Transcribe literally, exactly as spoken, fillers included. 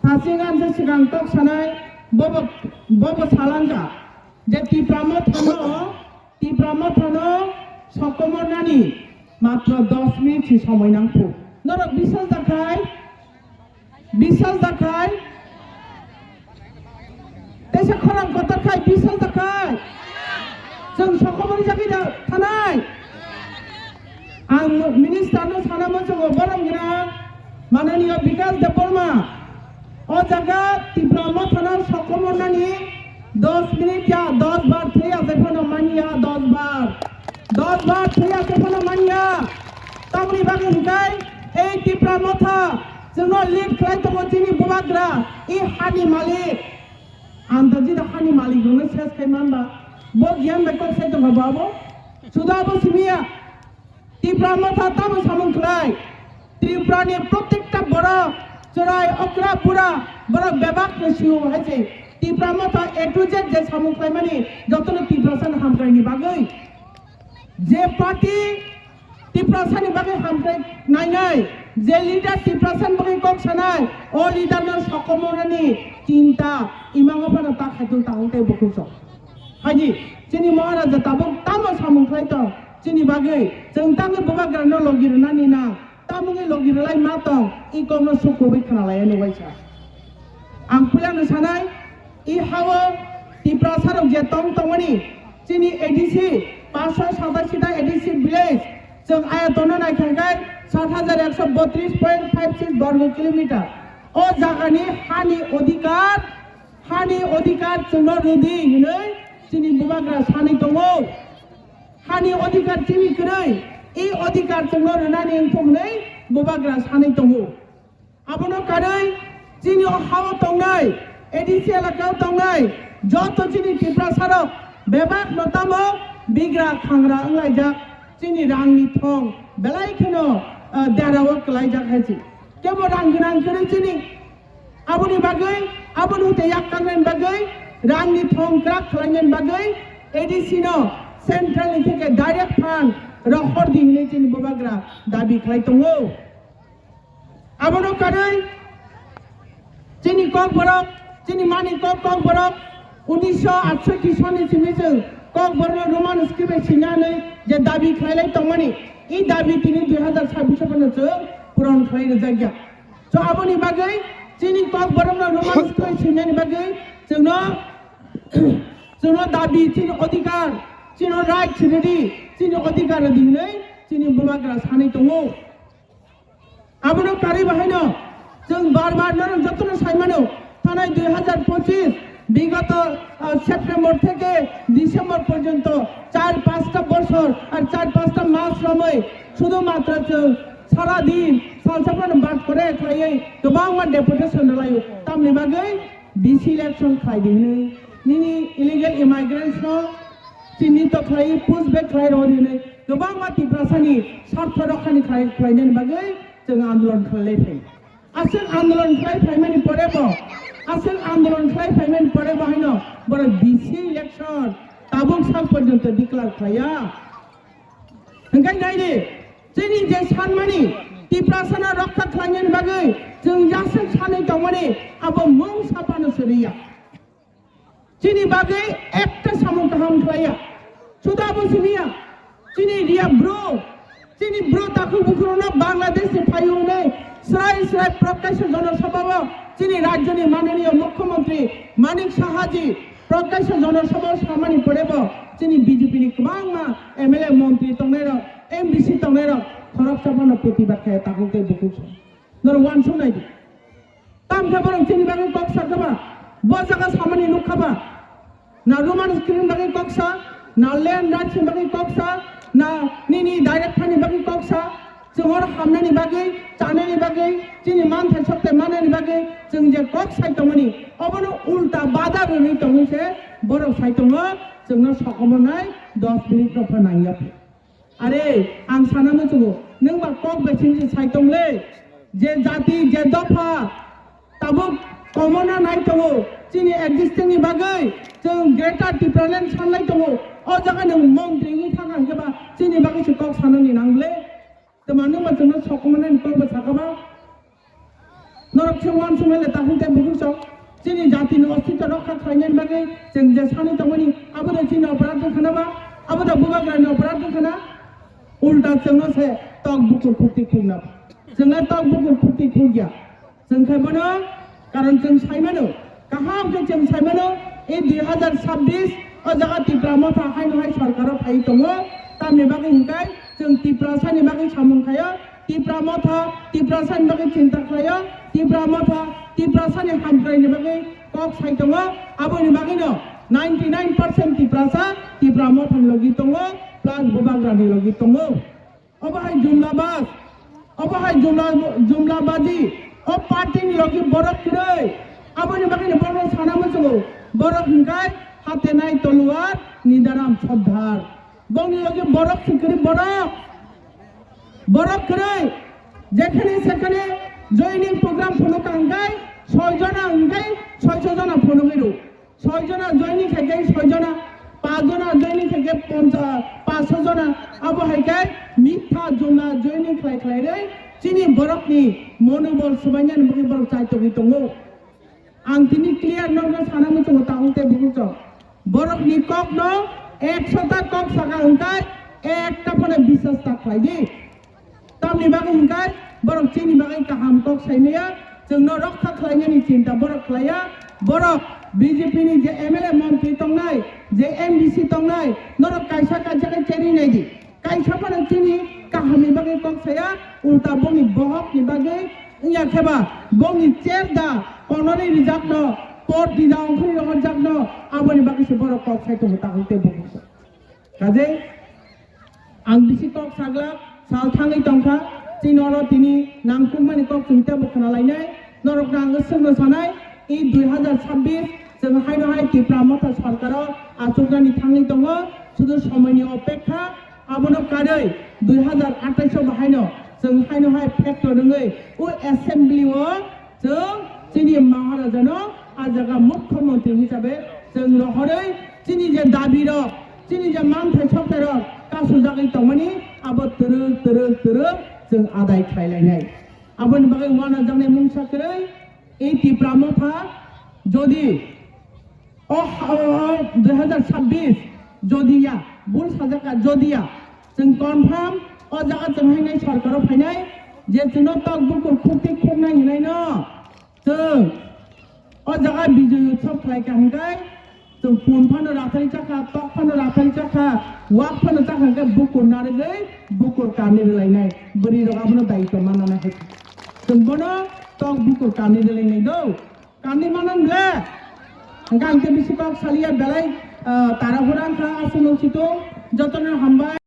Sasing ang se swkang kok sanai, bobo, bobo salangka je Tipra Mothano, Tipra Mothano sokomornani matro dos minute si somoi nangkhu. Norok biswas dakhai, biswas dakhai, tesa khorang kotor khai biswas dakhai. Chwng sokomorni jagwi da thanai. Ang minister no sana muchungo, borok gwnang mananiya Bikas Debbarma. O jaga Tipra Mothano sokomornani dos minute ya, dos bar thwi achai phano manya, dos bar. Dos bar thwi achai phano manya. Tamoni bagwi hwnkhe ei Tipra Motha chwngno lead khlai tongo chini bubagra, i hani malik. Ang da jida hani malik rokno ses khai manba. Bo giyan bai kok sai tongkha bo abo. Suda abo simiya. Tipra Motha tamo samung khlai? Tripura ni protekta borok, chwrai, okra, bura, borok bebak no sio hai se. Tipra Motha A to Z je samung khlaimani jotono Tiprasa ni hamkrai ni bagwi. Je party Tiprasa ni bagwi hamkrai nainai, je leader Tiprasa ni bagwi kok sanai, o leader no sokomornani chinta imango phano ta khaitong tahong tei bukhuk sok. Haji, chini Maharaja tabuk tamo samung khlai tong, chini bagwi chwng tangwi bubagra no logi rwnani na, tamungwi logi rwlai ma tong, i kokno suk kubui khna lai ani waisa. Ang puilano sanai, i hao Tiprasa rok je tong tongmani, chini A D C, paanch sho satai sita A D C village, chwng ayatono naikha khe sat hajar ekso botris point five six borgo kilometer. O jagani hani odhikar, hani odhikar chwngno rwdi hinwi chini bubagra sanwi tongo. Hani odhikar chini kwrwi, i odhikar chwngno rwnani wngthok hinwi bubagra sanwi tongo. Abono karwi chini o hao tongnai, A D C elakao tongnai joto chini Tiprasa rok bebak no tamo bigra khangra wnglaijak, chini rangni thong belai kheno, ah, derao kwlaijak hai se. Kebo rang gwnang kwrwi chini. Aboni bagwi, aboni hwte yak kangnani bagwi, rangni thong kwrak khlainani bagwi A D C no central ni theke direct fund rohor di hinwi chini bubagra dabi khlai tongo. Abono karwi chini kokborok, chini mani kok, kokborok unisho atshotti soni simi chwng kokborokno Roman script bai swinani je dabi khlailai tongmani, i dabi tini dui hazar sabbish o phano chwng puron khlai rwjakya. So aboni bagwi chini kokborokno Roman script bai swinani bagwi chwngno, chwngno dabi, chini odhikar, chini right rwdi, chini odhikar rwdi hinwi chini bubagra sanwi tongo. Abono karwi bahaino chwng bar bar norok jotono sai mano, thanai dui hazar pochis bigoto, ah, September theke December porjonto char panchta bochor ar char panchta mas romwi sudhu matro chwng sara din salsa phano bat kore khlaiwi kwbangma deputation rwlaio. Tamni bagwi V C election khlai di hinwi nini illegal immigrants no chini to khlai push back khlai rw hinwi kwbangma Tiprasani sartho rokhani khlai, khlainani bagwi chwng andolon khlai phai. Aswk andolon khlai phaimani pore bo, aswk andolon khlai phaimani pore bo haino borok V C election tabuk sak porjonto declare khlaiya. Hwnkhe naidi, chini je sanmani Tiprasano rokha khlainani bagwi chwng jaswk sanwi tongmani abo mungsa phano swrwngya. Chini bagwi ekta samung kaham khlaiya. Suda bo simiya. Chini riya bro, chini bro takhuk bukhukrokno Bangladesh ni phaiyung hwnwi srai srai Prokasho Jonosabha o chini rajyoni mananiya mukhyamantri Manik Saha ji Prokasho Jonosabha o samani pore bo chini B J P ni kwbangma M L A montri tongnairok, M D C tongnairok khoroksa phano protibad khaiya takhuk tei bukhuk song. Norok uansuk nai di. Tamo khe borok chini bagwi kok sa kha ba? Bo jaga samani nuk kha ba? Na Roman script bagwi kok sa, na land rights ni bagwi kok sa, na nini direct fund ni bagwi kok sa, chwng oro hamnani bagwi, chanani bagwi, chini manthai sokthai manani bagwi chwng je kok sai tongmani, obono ulta bada rwrwi tongwi se borok sai tongo, chwngno sokomornai dos minute rok pha nangya phi. Are, ang sana muchungo, nwng ba kok bai simi se sai tong le, je jati, je dopha, tabuk komona nai tongo, chini existing ni bagwi, chwng Greater Tipraland sanlai tongo, o jaga nwng montri wngwi thang kha hwnkhe ba, chini bagwi se kok sanani nang le, tama nwng ba chwngno sokomornani kok bo sakha ba? Norok se uansuk le tahung tei bukhuk sok. Chini jati ni ostitw rokha khlainani bagwi chwng je sanwi tongmani, abo da chini oporad wngkha na ba? Abo da bubagra ni oporad wngkha na? Ulta chwngno se tok bukur khukti khukna. Chwngno tok bukur khukti khukya. Chwng khe bono, karon chwng sai mano, kaham khe chwng sai mano, e dui hazar chabbish o jaga Tipra Motha haino hai sorkaro phai tongo, tamni bagwi hwnkhe chwng Tiprasani bagwi samung khaio, Tipra Motha, Tiprasani bagwi chinta khlaio, Tipra Motha, Tiprasani hamkraini bagwi kok sai tongo, aboni bagwino ninety nine percent Tiprasa Tipra Mothani logi tongo, plus bubagrani logi tongo. Obo hai jumla bas, obo hai jumla, jumla baji, o party ni logi borok kwrwi. Aboni bagwi no borok sana muchungo, borok hwnkhe hatenai toluar nidaram sordar. Bongni logi borok si kwrwi borok, borok kwrwi. Jekhane sekhane joining program phunukha hwnkhe soi jona hwnkhe soi jona phunugwi rw. Soi jona joining khaikhe soi jona, panch jona joining khaikhe poncha-, panch soi jona, abo hai khe mitha jona joining khlai khlai rwi chini borokni monobol swbainani bagwi borok chai tongwi tongo. Ang tini clear nokno sana muchungo tahung tei bukhuk chok. Borokni kokno ekso ta kok saka hwnkhe ekta phano biswas ta khlai di. Tamni bagwi hwnkhe borok chini bagwi kaham kok sai maya, chwngno rokha khlainani chinta borok khlaiya. Borok B J P ni je M L A montri tongnai, je M D C tongnai, norok kaisa kaisa khe cheri nai di. Kaisa phano chini kahamni bagwi kok saya, ulta bongni bohokni bagwi wngya khe ba bongni cher da konorwi rijakno, por di da ongkhorwi rohorjakno, aboni bagwi se borok kok sai tongo tahung tei bukhuk. Kaje ang bisi kok saglak, sal thangwi tongkha, chini oro tini nangkukmani kok chwng teibo khna lainai. Norokno ang swngno sanai, e dui hazar chabbish chwng haino hai Tipra Motha sorkaro achuknani thangwi tongo, sudu somoini opekha. Abono karwi dui hazar atais o bahaino chwng haino hai factor wngwi o assembly o chwng chini Maharajano a jaga mukhyamantri hisabe chwng rohorwi chini je dabi rok, chini je manthai sokthai rok kasujagwi tongmani abo twrwk twrwk twrwk chwng adai khlai lainai. Aboni bagwi uanajaknai mungsa kwrwi e Tipra Motha jodi o, o, o, dui hazar chabbish jodi ya, bul sajak ka jodi ya, chwng confirm o jaga chwng hainai sorkaro phainai, je chwngno tok bukur khukti khuknai hinai no. Chwng o jaga Bijoy Utsav khlai kha hwnkhe, chwng pun phano rathai chakha, tok phano rathai chakha, wak phano chakha hwnkhe bukur narwgwi bukur kani rwlainai, bwrwi rok abono daitw manana hai. Chwng bono tok bukur kani rwlainai do. Kani manan ble. Hwnkhe ang tei bisi kok saliya belai, ah, tara hura wngkha, aswk nung situng, jotono hambai.